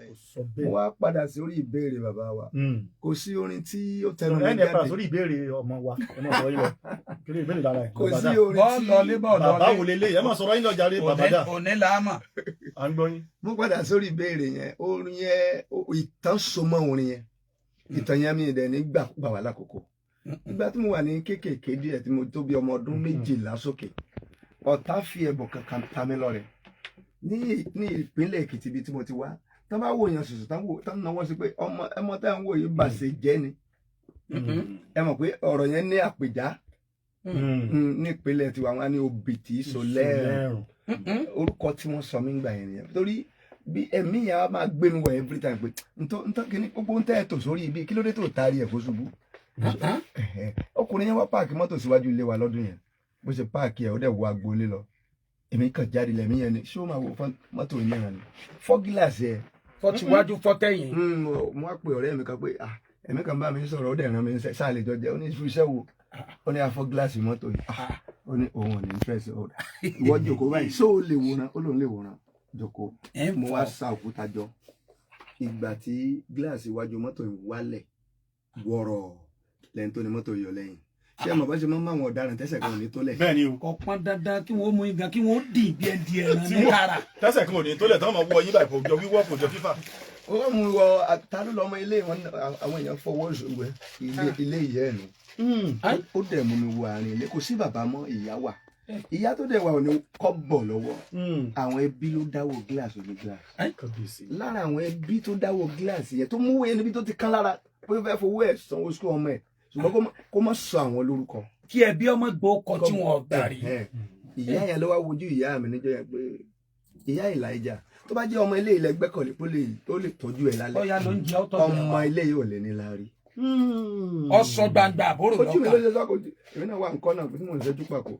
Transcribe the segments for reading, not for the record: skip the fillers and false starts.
Kò sọ Mo bẹ́ẹ̀. wá padà sí orí ìbéèrè bàbá wa. Kò sí orin tí ó tẹnu mi Ẹnì ẹ padà jáde. sórí ìbéèrè ọmọ wa, ẹ máa sọ̀rọ̀ yín lọ. Kí ló ìbéèrè lára ẹ? Kò Bàbá sí dà. orin Bọ́ọ̀lù tí ọlé bọ́ọ̀lù Bàbá ọlé. wo lélẹ̀? Ẹ máa sọ̀rọ̀ yín lọ jàre, bàbá dà. Òní làámà. À ń gbọ́ yín. Mo padà sórí ìbéèrè yẹn. Orin yẹn, ìtàn so mọ́ orin yẹn. Ìtàn yẹn mi dẹ̀ ní gbà gbà wá lákòókò. Ìgbà tí mo wà ní kéékèèké díẹ̀, tí mo tó bí ọmọ ọdún 12 sókè, ọ̀tá fi ẹ̀bùn kankan ta mí lọ́rẹ ní ìpínlẹ̀ Èkìtì ibi tí mo ti wá. Tán bá wò yẹn sùsù, tán wò, tán náwó sí pé ọmọ ẹmọ tá ń wò yìí bàṣẹ jẹ́ ni. Ẹ mọ̀ pé ọ̀rọ̀ yẹn ní àpèjá ní ìpínlẹ̀ tiwa, wọn á ní obì tí í so lẹ́ẹ̀rùn. Orúkọ tí wọ́n sọ mí gbà yẹn nìyẹn, torí bí ẹ̀mí yẹn á máa gbé mi wọ̀ every time pé ntọ́ ntọ́ kìíní gbogbo ń tẹ́ ẹ̀ tò sórí ibi, kí ló dé tó taari ẹ̀ kó ṣubú? Ẹ̀hẹ́. Ọkùnrin yẹn wá park mọ́tò síwájú ilé wa lọ́dún yẹn. Bó ṣe park ẹ̀, ó dẹ̀ wọ agboolé lọ. Èmi kàn jáde, lẹ̀mí yẹn ni ṣé ó máa wò fún mọ́tò yẹn ni fọ́ gíláàsì ẹ̀. Fọ́tíwájú fọ́tẹ̀yìn. Mo wá pe ọ̀rẹ́ mi kan pé, ah, ẹ̀mí kan bá mi sọ̀rọ̀, ó dẹ̀ rán mi níṣẹ́, sáà lè jọ jẹ́. Ó ní iṣẹ́ wo? Ó ní afọ́ gíláàsì mọ́tò yìí. Ah, ó ní òun ò ní interest. Ó dà, ìwọ jòkó báyìí, ṣó o lè wòran? Ó lóun lè wòran. Jòkó. Ẹ̀ ń Mo wá fọ́. sa òkúta jọ. Ìgbà tí gíláàsì iwájú mọ́tò yìí wálẹ̀ wọ̀rọ̀, lẹ́yìn tó ní mọ́tò yọ lẹ́yìn, ṣé ẹ mọ̀ bá ṣe máa ń mú àwọn ọ̀daràn tẹ́sẹ̀ kan ò ní tó lẹ̀? Bẹ́ẹ̀ ni o. Kò pọn dandan kí wọ́n mú igan, kí wọ́n dì bí ẹ di ẹran Tí ní wọ́n- kára. Tẹ́sẹ̀ kan ò ní tó lẹ̀, tán máa wọ yín báyìí, kò jọ wíwọ́, kò jọ fífà. Wọ́n mú wọ ta ló lọ́mọ ilé wọn? Àwọn èèyàn fọwọ́ ṣòwò ilé ìyá ẹ̀ nù. Ó dẹ̀ mú mi wọ àárín ilé. Kò sí bàbá mọ́, ìyá wà. Ìyá tó dẹ̀ wà ò ní kọ́ bọ̀ lọ́wọ́. Àwọn ẹbí ló dáwọ́ gíláàsì oní gíláàsì. Kábíyèsí. Lára àwọn ẹbí tó dáwọ́ gíláàsì yẹn, tó mú wẹ́n níbi tó ti kán lára pé ó fẹ́ fowó ẹ̀ sanwó sukú ọmọ ẹ̀, ṣùgbọ́n kó má sọ àwọn lórúkọ. Kí ẹbí ọmọ gbọ́ ọkọ tí wọn gbà rí. Ẹ̀hẹ́n. Ìyá yẹn ló wá wojú ìyá mi níjọ́ yẹn pé, ìyá Elijah, tó bá jẹ́ ọmọ ilé ilẹ̀ gbẹ́kọ̀lé pé ó lè tọ́jú ẹ̀ lálẹ́, Ọ̀ya ló ń jẹ́ ọ́tọ̀. ọmọ ilé yìí ò lè ní láárí. Ọsọ gbangba àbúrò Ojú mi ló lọ́kàn. ṣe sọ́kò. Èmi náà wà nǹkan náà tí mò ń ṣẹ́jú pàkó.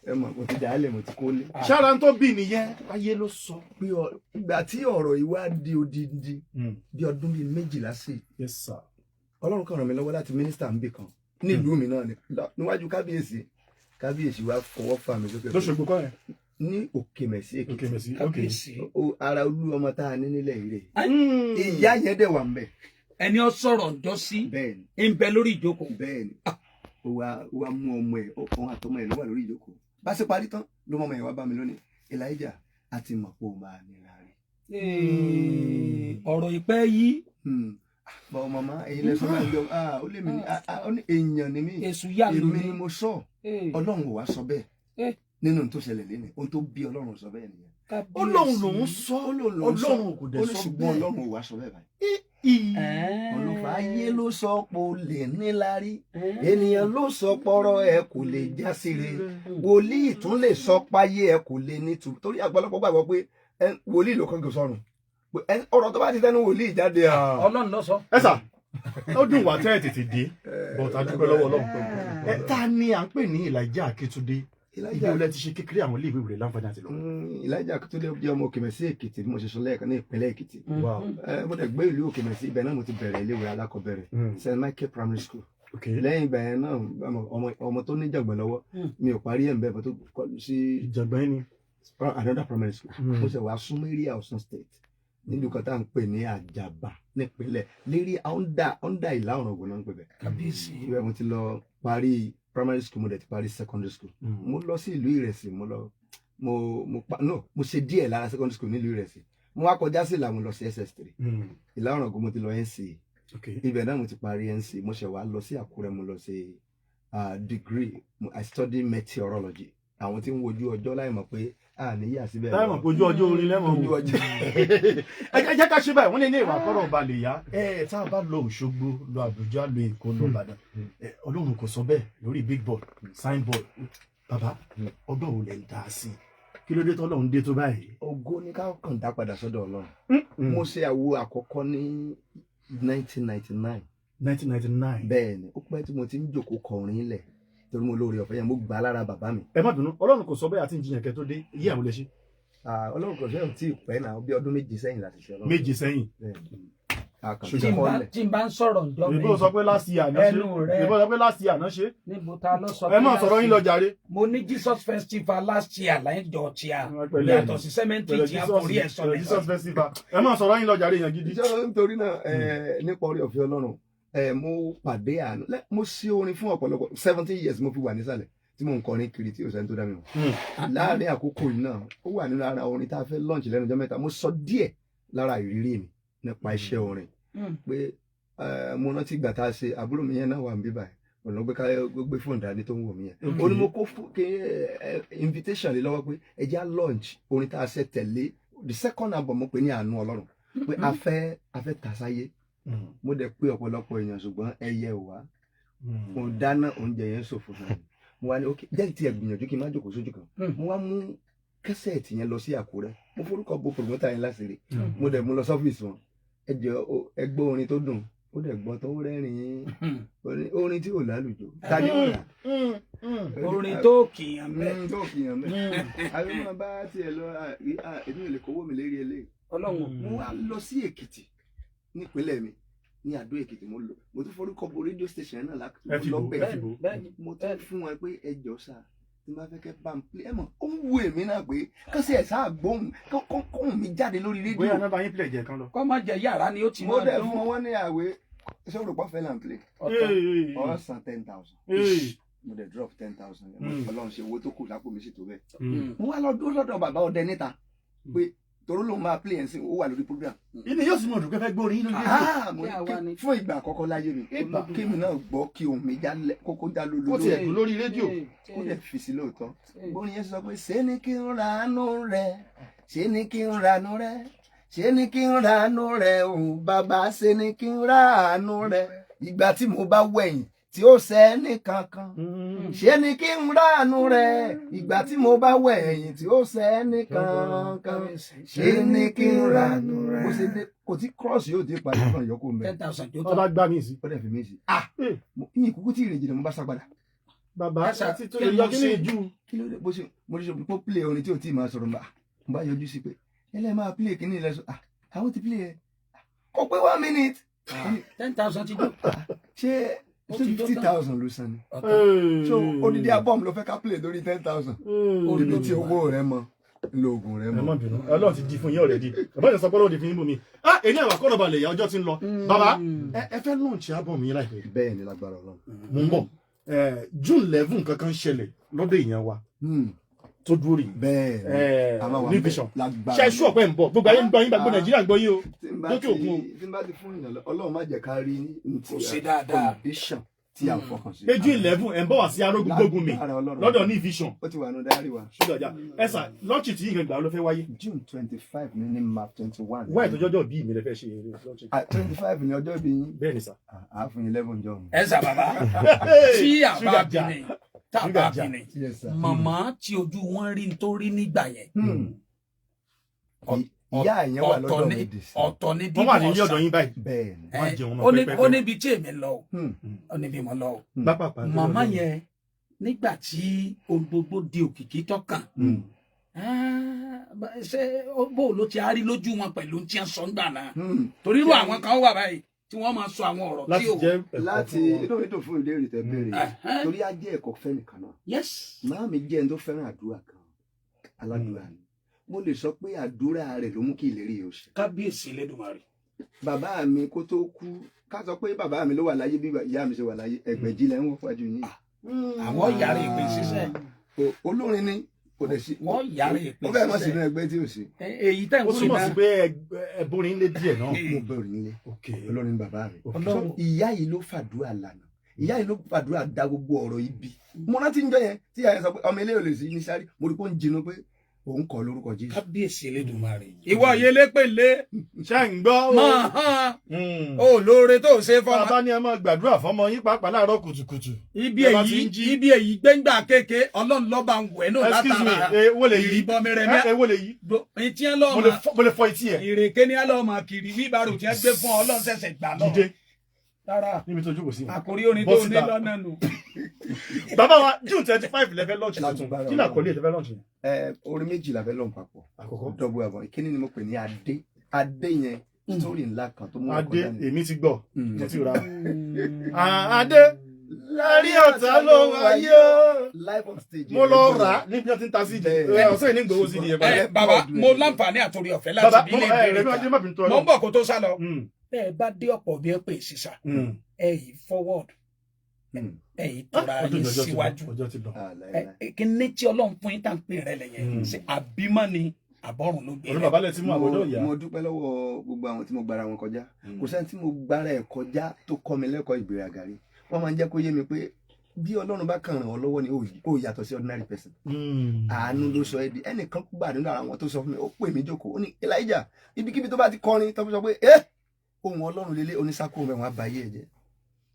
Ẹ mọ̀, mo ti dà á lẹ̀, mo ti kó lé. Ṣára tó bì nìyẹn, ayé ló sọ. Pé ìgbà tí ọ̀rọ̀ yìí wá di odindi bí ọdún bíi 12 sí, Yes sir. Ọlọ́run kan ràn mí lọ́wọ́ láti minister níbì kan nílùú mi náà ni, níwájú kábíyèsí. Kábíyèsí wa fọwọ́ fà mí sókè. Lóṣogbo kọ́ yẹn? Ní Òkè Mẹ̀sí, Èkìtì. Òkè Mẹ̀sí, ok. Kábíyèsí. Ara olú ọmọ tá a ní nílẹ̀ yìí rè. Ìyá yẹn dẹ̀ wà ń bẹ̀. Ẹni ọ sọ̀rọ̀ ǹjọ́ sí Bẹ́ẹ̀ ni. ń bẹ lórí ìjókòó. Bẹ́ẹ̀ ni. Ó wá mú ọmọ ẹ̀, òun àtọmọ ẹ̀ ló wà lórí ìjókòó. Bá ṣe parí tán ló mọ ọmọ ẹ̀ wá bá mi lónìí: "Elijah, a ti mọ̀ pé o máa nira rí." Ọ̀rọ̀ ìpẹ́ yí. Bọ̀ màmá, èyí lẹ sọ báyìí jọ. Ah, ó lè mi ní, ah, ah, ó ní èèyàn ni mí. Èṣù yà Èmi lónìí. ni mo sọ. Ọlọ́run ò wá sọ bẹ́ẹ̀ nínú tó ṣẹlẹ̀ lẹ́nu. Ohun tó bí Ọlọ́run sọ bẹ́ẹ̀ nìyẹn. Ó lóun lòún sọ. Ó lóun lòún sọ. Ọlọ́run kò dẹ̀ Ó ní sọ ṣùgbọ́n bẹ́ẹ̀. Ọlọ́run ò wá sọ bẹ́ẹ̀ báyìí. Olùfà, ayé ló sọ pé o lè níláárí, ènìyàn ló sọ pọ̀rọ̀ ẹ kò lè já síre, wòlíì tún lè sọ páyé ẹ kò lè ní tu, torí àgbàlọpọ̀ gbàgbọ́ pé wòlíì ló kàn sọrùn pé ọ̀rọ̀ tó bá ti tẹnu wòlíì jáde, ah. Ọlọ́run ló sọ. Ẹ sà, ó dùn wá tẹ́ ẹ̀ tètè dé, but a dúpẹ́ lọ́wọ́ Ọlọ́run. Ẹ ta ni à ń pè ní Elijah Akíntúndé? Ibi Elijah olè ti ṣe kékeré, àwọn iléèwé rẹ̀ láǹfààní àti lọ? Elijah Akíntúndé jẹ́ ọmọ Òkèmẹ̀sí Èkìtì, bí mo ṣe sọ lẹ́ẹ̀kan, ní ìpínlẹ̀ Èkìtì. Mo dẹ̀ gbé ìlú Òkèmẹ̀sí, ibẹ̀ náà mo ti bẹ̀rẹ̀ iléèwé alákọ̀ọ́bẹ̀rẹ̀, St Michael Primary School. Lẹ́yìn ìgbà yẹn náà, ọmọ tó ní jàgbọ́n lọ́wọ́, mi ò parí ẹ̀ ń bẹ́ẹ̀, bọ́ tó kọ́ sí Ìjàngbọ̀n yín ni. another primary school. Mo ṣe wá súnmọ́ area Ọ̀ṣun State, nílùú kan tá à ń pè ní Àjàbá, nípínlẹ̀ lérí under Ìlà Ọ̀ràngún náà ń pè bẹ́ẹ̀. Kábíyèsí. Ibẹ̀ mo ti lọ parí primary school, mo dẹ̀ ti parí secondary school. Mo lọ sí ìlú Ìrẹsì, mo lọ mo mo pa no, mo ṣe díẹ̀ lára secondary school nílùú Ìrẹsì. Mo wá kọjá sí Ìlà, mo lọ sí SS3. Ìlà Ọ̀ràngún mo ti lọ NCE. Ibẹ̀ náà mo ti parí NCE. Mo ṣẹ̀ wá lọ sí Àkúrẹ́, mo lọ sí degree. I study meteorology, àwọn tí ń wojú ọjọ́ láì mọ̀ pé a ní yà síbẹ̀. Táyà mọ̀ pé ojú ọjọ́ orin lẹ́mọ̀ Ojú wò. ọjọ́. Ẹ jẹ́ ká ṣe báyìí, wọ́n ní ilé ìwà kọ́rọ̀ ọba lè yá. Ẹ tá a bá lọ Òṣogbo, lọ Àbújá, lọ Èkó, lọ Ìbàdàn, Ọlọ́run kò sọ bẹ́ẹ̀ lórí big board, signboard. Bàbá, ọgbọ́n wo lẹ̀ ń dá sí i? Kí ló dé tọ́lọ́run dé tó báyìí? Ògo ní ká kàn dá padà sọ́dọ̀ Ọlọ́run. Mo ṣe àwo àkọ́kọ́ ní 1999. 1999? Bẹ́ẹ̀ ni. Ó pẹ́ tí mo ti ń jòkó kọrin lẹ̀, torí mo lóore ọ̀fẹ́ yẹn, mo gbà á lára bàbá mi. Ẹ má bínú, Ọlọ́run kò sọ bẹ́ẹ̀ àti ìjìyàn kẹ́ tó dé yí àwọn lè ṣe. Ah, Ọlọ́run kò sẹ́yìn tí ì pẹ́ náà, bí ọdún 7 sẹ́yìn láti ṣe Ọlọ́run. 7 sẹ́yìn. Bẹ́ẹ̀ ni. A kàn ti Tí n bá kọ́lẹ̀. tí n bá ń sọ̀rọ̀ ǹjọ́ mi. Ìbò sọ pé last year náà ṣe. Ẹnu rẹ. Ìbò sọ pé last year náà ṣe. Níbo ta ló sọ Ẹ má pé sọ̀rọ̀ yín lọ jàre. Mo ní Jesus Festival last year láyé jọ tí a Pẹ̀lẹ́. yàtọ̀ sí cemetery Pẹ̀lẹ́ tí a Jesus forí ẹ̀ pẹ̀lẹ́ sọlẹ̀. Jesus Festival. Ẹ má sọ̀rọ̀ yín lọ jàre, èèyàn gidi. Ìjọ nítorí náà, nípa orí ọ̀fẹ́ Ọlọ́run, mo pàdé àánú. Mo ṣe orin fún ọ̀pọ̀lọpọ̀. 17 years mo fi wà nísàlẹ̀ tí mo ń kọrin kiri tí òsèǹ tó dá mi mọ̀. Láàrin àkókò yìí náà, ó wà nínú ara orin tá a fẹ́ launch lẹ́nu ọjọ́ mẹ́ta. Mo sọ díẹ̀ lára ìrírí mi nípa iṣẹ́ orin pé mo rántí ìgbà tá a ṣe, àbúrò mi yẹn náà wà níbí báyìí, ọ̀nà gbé ká gbé fóònù dání tó ń wò mí yẹn. Ó ní mo kó fún kí invitation lé lọ́wọ́ pé ẹ jẹ́ á launch orin tá a ṣe tẹ̀lé the second album, mo pè ní Àánú Ọlọ́run, pé a fẹ́ tà sáyé. Mo dẹ̀ pé ọ̀pọ̀lọpọ̀ èèyàn, ṣùgbọ́n ẹyẹ ò wá. Mo dáná oúnjẹ yẹn ṣòfò fún mi. Mo wá ní ok, jẹ́ ti ẹ̀ gbìyànjú kí n má jókòó sójú kan. Mo wá mú kẹsẹ̀tì yẹn lọ sí Àkúrẹ́. Mo forúkọ bo promoter yẹn láṣìírí. Mo dẹ̀ mú lọ sọ́fíìsì wọn. Ẹ jẹ́ ẹ gbọ́ orin tó dùn. Ó dẹ̀ gbọ́ tó rẹ́rìn-ín. Ó ní orin tí ò lálùjọ, ta ni ó rà? Orin tó kìyàn bẹ́ẹ̀. Tó kìyàn mẹ́ àbí máa bá tiẹ̀ lọ, èmi ò lè kówó mi lérí eléyìí. Ọlọ́run. Mo wá lọ sí Èkìtì nípínlẹ̀ mi ní Àdó Èkìtì. Mo lọ, mo tún forúkọ bo rédíò station náà Ẹ fi lọ bò, bẹ̀. ẹ fi bò. Bẹ́ẹ̀ni. Mo tún fún wọn pé ẹ jọ sá, tí n bá fẹ́ kẹ́ bá ń play, ẹ mọ̀ ó ń wo èmi náà pé kọ́sí ẹ̀ sáà gbóhùn kóhùn mi jáde lórí rédíò. Bóyá nọ́mbà yín play jẹ kan lọ. Kọ́ má jẹ yàrá ni ó ti Mo máa dẹ̀ dún. fún wọn ní àwẹ̀ ṣé o rò pọ̀ fẹ́ là ń play Ọ̀tọ̀. ọ̀sán 10,000. Mo dẹ̀ drop 10,000. Ọlọ́run ṣe, owó tó kù lápò mi sì tó bẹ́ẹ̀. Mo wá lọ dúró lọ́dọ̀ bàbá ọdẹ níta pé toró lòun máa play ẹ̀ sí, ó wà lórí program. Inú yóò sì mọ̀ dùn pé fẹ́ gbórin yín lórí rédíò. Ah, mo Kí ní àwa ni? Fún ìgbà àkọ́kọ́ láyé mi kémi náà gbọ́ kí ohùn mi jálẹ̀ kókó já lólo. Ó tiẹ̀ dùn lórí rédíò. Ó dẹ̀ fi sí lóòótọ́. Bórin yẹn sọ pé ṣé ni kí n ranú rẹ, ṣé ni kí n ranú rẹ, ṣé ni kí n ranú rẹ o bàbá, ṣé ni kí n ranú rẹ, ìgbà tí mo bá wẹ̀yìn tí ó sẹ́ni kankan, ṣé ni kí n ranú rẹ, ìgbà tí mo bá wẹ̀yìn tí ó sẹ́ni kankan, ṣé ni kí n ranú rẹ. Bó ṣe dé kò tí cross yóò ti parí kan yọkó mẹ. 10,000 jó Wọ́n tán. bá gbá mi sí. Ó dẹ̀ fi mí sí. Ah, yín kúkú tí ìrèjì ni mo bá sá padà. Bàbá Ẹ̀sà, ti tó kí lè ló yọ kí ní ṣe? ìjú. Kí ló dé? Bó ṣe mo ní sọ pé kó play orin tí ò tí ì máa sọ̀rọ̀ mbà, mo bá yọjú sí pé ẹlẹ́ máa play kíní ilẹ̀ sọ. Ah, àwọn ti play ẹ kò pé one minute. 10,000 ti jó. Ṣé Ó ṣé ti jó fifty tán. thousand ló san ni? Ọ̀tọ̀. So odidi album ló fẹ́ ká play lórí 10,000. Ibi tí owó rẹ mọ lóògùn rẹ Ẹ mọ. má bínú, Ọlọ́run ti di fún yín already. Bàbá yẹn sọ pé Ọlọ́run di fún yín bùnmi. Ah, èyí àwọn akọ́nà balẹ̀ ìyá, ọjọ́ ti ń lọ. Bàbá, ẹ fẹ́ launch album yín láìpẹ́. Bẹ́ẹ̀ ni, lágbára Ọlọ́run. Mo ń bọ̀. June 11 kankan ṣẹlẹ̀ lọ́dọ̀ èèyàn wa tó dúró rí. Bẹ́ẹ̀ ni, a máa wà Ní ńbẹ̀ vision. lágbára. Ṣe ṣú ọ̀pẹ ń bọ̀, gbogbo ayé ń gbọ́ yín, gbogbo Nàìjíríà ń gbọ́ yín o. Tí n bá Lókè ti òkun o. tí n bá ti fún ìyàn lọ, Ọlọ́run má jẹ́ ká rí ní ti Kò sí dáadáa. condition tí a fọkàn sí. Pé June 11 ẹ̀ ń bọ̀ wá sí arógún gbógun mi Lágbára Ọlọ́run. lọ́dọ̀ ní vision. Ó ti wà nù dárí wa. Ṣúgà ọjà ẹ sà, launch tí yìí gbà ló fẹ́ wáyé. June 25 ní March 21. Wáyé tó jọjọ bí mi lè fẹ́ ṣe eré launch. 25 ní ọjọ́ ìbí yín. Bẹ́ẹ̀ ni sà. À á fún yín 11 jọ. Ẹ sà bàbá, tí a bá Ṣúgà bí jà. ni tá a Ṣúgà bá jà. bí ni Yes sir. màmá tí ojú wọn rí n tó rí nígbà yẹn. Ìyá yẹn wà Ọ̀tọ̀ lọ́dọ̀ ni mi dì sí. ọ̀tọ̀ ni Wọ́n wà ní dídùn ilé ọ̀dọ̀ ọ̀sán. yín báyìí. Bẹ́ẹ̀ ni. Wọ́n jẹun ọmọ Ó ní pẹ́pẹ́pẹ́. ó níbi tí èmi lọ o, ó níbi mo lọ o. Pápápá. Màmá yẹn, nígbà tí ohun gbogbo di òkìkí tọkàn, ah, ṣé bó ló ti á rí lójú wọn pẹ̀lú tí wọ́n sọ ńgbà náà? Torí irú àwọn kan wà báyìí tí wọ́n máa sọ àwọn ọ̀rọ̀ Láti tí ò jẹ́ ẹ̀kọ́ Láti fún wọn. inú mi dùn fún ìbéèrè tẹ́ béèrè yìí. Ẹ̀hẹ́n. Torí á jẹ́ ẹ̀kọ́ fẹ́ nìkan náà. Màá mi jẹ́ ẹni tó fẹ́ràn àdúrà kan, aládùúrà ni. Mo lè sọ pé àdúrà rẹ̀ ló mú kí ìlérí yìí ó ṣe. Kábíyèsí Lẹ́dùmarè. Bàbá mi kó tó kú, ká sọ pé bàbá mi ló wà láyé bí ìyá mi ṣe wà láyé, ẹgbẹ̀jì lẹ́ ń wọ́n wájú yín. Àwọn yàrá ìpè ṣiṣẹ́. Olórin ni, kò dẹ̀ sí. Wọ́n yàrá ìpè Ó fẹ́ mọ̀ ṣiṣẹ́. sínú ẹgbẹ́ tí ò sí. Èyí tẹ̀ ń Ó pè túmọ̀ náà sí pé ẹ̀bùnrin lé díẹ̀ náà. Mo bẹ̀rù nílé. Ok. Olórin ni bàbá mi. Ọlọ́run. So, ìyá yìí ló fàdúrà lànà, ìyá yìí ló fàdúrà da gbogbo ọ̀rọ̀ ibi. Mo rántí ń jọ yẹn tí ìyá yẹn sọ pé ọmọ ilé ò lè sí ní sáré, mo rí pé ó ń jinú pé òun kọ lórúkọ Jésù. Kábíyèsí Elédùmarè. Ìwọ yẹlépèlé Ṣé ń gbọ́ o? máa hàn ó lóore tó ṣe fọmọ. Bàbá ní ẹ máa gbàdúrà fọmọ yín pàápàá láàárọ̀ kùtùkùtù. Ibi Ẹ bá ti èyí ń jí. ibi èyí gbẹ́ngbà kéke, Ọlọ́run lọ́ba ń wẹ̀ náà Excuse me, látara ẹ wo lè yí? ìrìbọmi rẹ ní Ẹ wo lè yí? etí ẹ lọ́ọ́ Mo lè máa mo lè fọ etí ẹ. Ìrèké ní ẹ lọ́ọ́ máa kiri, wíbarò tí ẹ gbé fún ọ, Ọlọ́run ṣẹ̀ṣẹ̀ gbà lọ. Dìde Rárá. níbi tó jókòó sí. Àkórí orin Bọ́ tó ní síta. lọ́nà nù. Bàbá wa, June 25 lẹ́fẹ̀ẹ́ launch tuntun. Lágbára Kí ni àkọlé ẹ̀ tẹ́fẹ́ launch yẹn? Ẹ orin méjì la fẹ́ lọ́n papọ̀. Àkọ́kọ́. Double album. Ìkíní ni mo pè ní Adé. Adé yẹn Story ńlá kan tó mú ẹ̀kọ́ Adé dání. Èmi ti gbọ́, mo ti rà á. Adé láàrin ọ̀tá ló wáyé o. Live on stage. Mo lọ rà á níbi tí wọ́n ti ń ta CD. Bẹ́ẹ̀. Ọ̀sẹ̀ yìí ní gbowó CD yẹn Ẹ padà. bàbá, mo láǹfààní àtòrí ọ̀fẹ́ Bàbá láti bí mo ilé ẹ ìbéèrè rẹ̀ bí wọ́n kan. ti má fi tó Mo ń ọ. bọ̀ kó tó sá lọ. Bẹ́ẹ̀ bá dé ọ̀pọ̀ bí ẹ pè sísà, ẹ yìí forward, ẹ yìí tóra yín síwájú. Ọjọ́ ti lọ. Ah, láíláí. Ẹ kí ní tí Ọlọ́run fún yín tá à ń pè rẹ lẹ́yìn Mm. ṣe àbímọ ni àbọ̀rùn ló gbé Ọdún rẹ. bàbá lẹ ti mú àbọ̀dọ̀ ìyá. Mo dúpẹ́ lọ́wọ́ gbogbo àwọn tí mo gbára wọn kọjá. Kò sẹ́ni tí mo gbára ẹ̀ kọjá tó kọ́ mi lẹ́kọ̀ọ́ ìgbéraga rí. Wọ́n máa ń jẹ́ kó yé mi pé bí Ọlọ́run bá kàn ràn ọ́ lọ́wọ́ ni, ó yàtọ̀ sí ordinary person. Àánú ló sọ ẹ́ di ẹnìkan. Gbà nínú àwọn tó sọ fún mi, ó pè mí jókòó, ó ní, "Elijah, ibikíbi tó bá ti kọrin tó fi sọ pé ẹ ohun Ọlọ́run lélẹ̀ onísákó rẹ̀, wọ́n á ba ayé ẹ̀ jẹ́."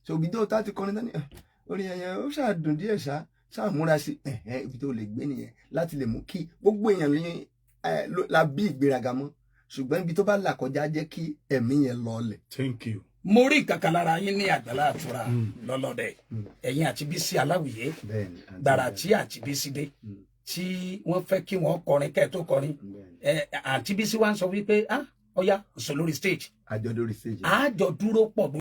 So ibi tó tá ti kọrin tán ni, "Eh, orin ẹ̀yẹn ó ṣàdùn díẹ̀ ṣá, ṣáà múra sí ẹ̀hẹ́n." Ibi tó lè gbé nìyẹn láti lè mú kí gbogbo èèyàn ní ẹ, la bí ìgbéraga mọ́, ṣùgbọ́n ibi tó bá là kọjá jẹ́ kí ẹ̀mí yẹn lọọlẹ̀. Thank you. Mo rí nǹkan kan lára yín ní àgbàlá àtura lọ́lọ́dẹ, ẹ̀yin àti Bísí Aláwìyé. Bẹ́ẹ̀ni. Gbàrà tí àǹtí Bísí dé tí wọ́n fẹ́ kí wọ́n kọrin kẹ́ ẹ̀ tó kọrin, ẹ àǹtí Bísí wa ń sọ wípé, "Ah, ọ̀ya sọ lórí stage." Àjọ lórí stage. Àjọ dúró pọ̀.